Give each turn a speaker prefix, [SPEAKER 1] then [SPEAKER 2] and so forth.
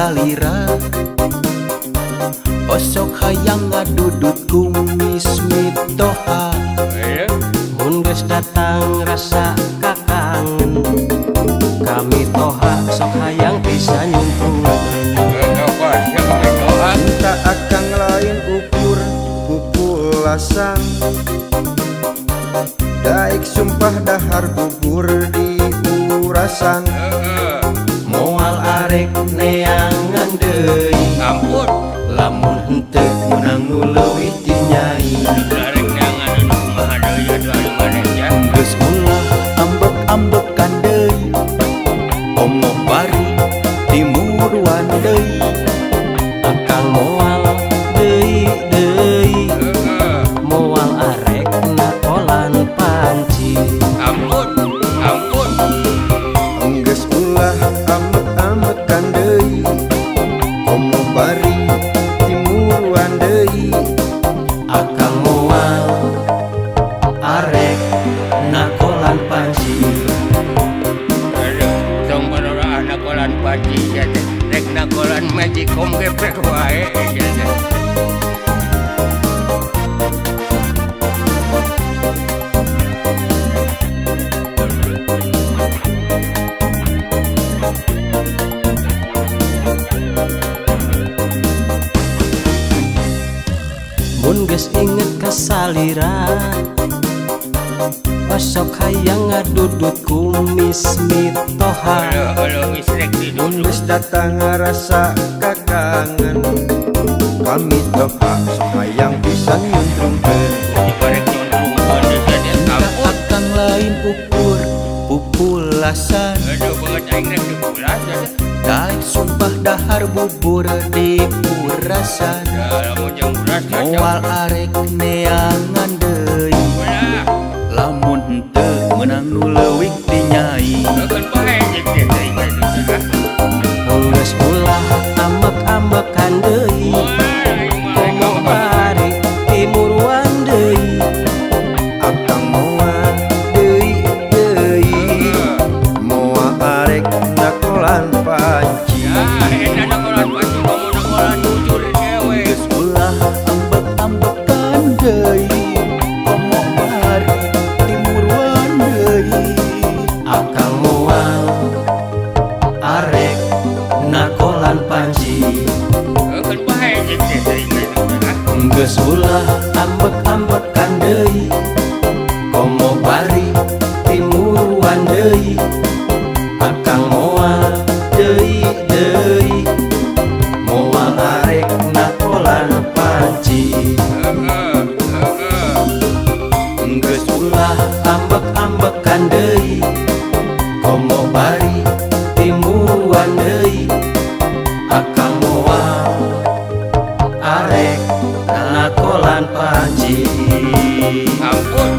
[SPEAKER 1] salira. Osok hayang ngadudut kumis mitoha.
[SPEAKER 2] Mun geus datang rasa kakangen, kami toha sok hayang bisa nyumpulkeun.
[SPEAKER 3] Cinta akang lain ukur pupulasan, daik sumpah dahar bubur di urasan.
[SPEAKER 2] Moal arek neangan deui.
[SPEAKER 4] Ampun.
[SPEAKER 2] Lamun henteu meunang nu leuwih ti nyai.
[SPEAKER 4] Arek neangan anu kumaha deui atuh ari maneh nya.
[SPEAKER 1] Geus ulah ambek-ambekan deui, komo bari timuruan deui.
[SPEAKER 2] Akang moal deui deui. Moal arek nakolan panci.
[SPEAKER 4] Ampun, ampun.
[SPEAKER 3] Enggeus ulah ambek-ambekan deui, komo bari timuruan deui.
[SPEAKER 2] Akang moal arek nakolan panci.
[SPEAKER 4] Aduh, tong barora nakolan panci sia teh. Rek nakolan magicom gepek wae sia teh.
[SPEAKER 2] Mun geus inget ka salira, osok hayang ngadudut kumis mitoha.
[SPEAKER 4] Aduh, aduh, geus rek
[SPEAKER 3] Mun
[SPEAKER 4] didudut.
[SPEAKER 3] geus datang rasa kakangen, kami toha sok hayang pisan nyuntrungkeun.
[SPEAKER 4] Dibarek nyuntrungkeun deui sia teh.
[SPEAKER 1] Cinta
[SPEAKER 4] Ampun.
[SPEAKER 1] akang lain ukur pupulasan,
[SPEAKER 4] Aduh, banget aing rek dipulas sia teh.
[SPEAKER 1] daik sumpah dahar bubur di urasan.
[SPEAKER 4] Ya, lamun jeung uras cocok.
[SPEAKER 1] Moal arek neangan deui.
[SPEAKER 4] Ulah.
[SPEAKER 1] Lamun henteu meunang nu leuwih ti nyai.
[SPEAKER 4] Keun bae jeung teh teuing atuh teh.
[SPEAKER 2] Geus ulah ambek-ambekan deui,
[SPEAKER 4] Wah, aing mah rek
[SPEAKER 2] komo bari timuruan deui.
[SPEAKER 3] Akang moal deui deui, moal arek nakolan panci.
[SPEAKER 4] Ya, eta nakolan panci komo nakolan bujur cewek.
[SPEAKER 1] Geus ulah ambek-ambekan deui, komo bari timuruan deui.
[SPEAKER 2] Akang moal arek nakolan panci.
[SPEAKER 4] Keun bae jeung teh teuing atuh teh.
[SPEAKER 2] Geus ulah ambek-ambekan deui, komo bari timuruan deui. Akang moal deui deui, moal arek nakolan panci.
[SPEAKER 4] Heeh, heeh.
[SPEAKER 2] Geus ulah ambek-ambekan deui, komo bari timuruan deui. Akang moal arek nakolan panci.
[SPEAKER 4] Ampun.